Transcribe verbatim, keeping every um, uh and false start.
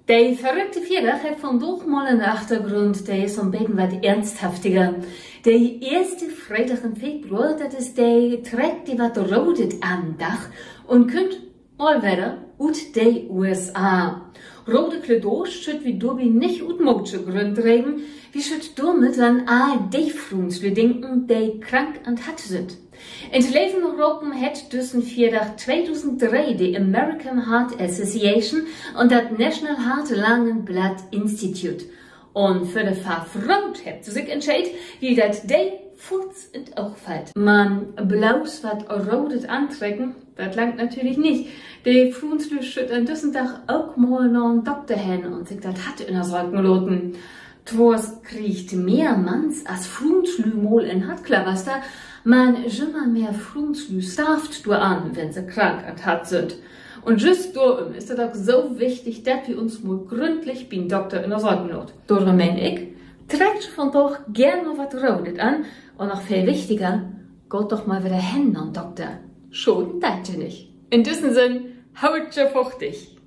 De verrückte Fierdag hett vundaag mal en Achtergrund, de is so'n beten wat eernsthaftiger. De eerste Freedag in Februar, dat is de Treck, de wat Rodet an'n Dag un kümmt all wedder ut de U S A. Rode Kledaasch schüllt wi dorbi nich ut moodsche Grünn dregen, wi schüllt dormit an all de Fruenslüüd denken, de krank an't Hart sünd. In't Leven ropen hett düssen Fierdag tweedusend dree de American Heart Association un dat National Heart, Lung and Blood Institute. Un för de Farv Root hebbt se sik entscheedt, wiel dat de foorts in't Oog fallt. Man bloots wat Rodet antrecken, dat langt natürlich nich. De Fruenslüüd schüllt an düssen Dag ok mal na'n Dokter hen un sik dat Hart ünnersöken laten. Twoors kriegt mehr Manns as Fruenslüüd mal en Hartklabaster, man jümmer mehr Fruenslüüd starvt doran, wenn se krank an't Hart sünd. Un jüst dorüm is dat ok so wichtig, dat wi uns mal gründlich bi'n Dokter ünnersöken laat. Dorüm meen ik, treckt vundaag geern mal wat Rodet an un noch veel wichtiger, gaht doch mal wedder hen na'n Dokter. Schaden deit dat nich. In düssen Sinn, hoolt jo fuchtig.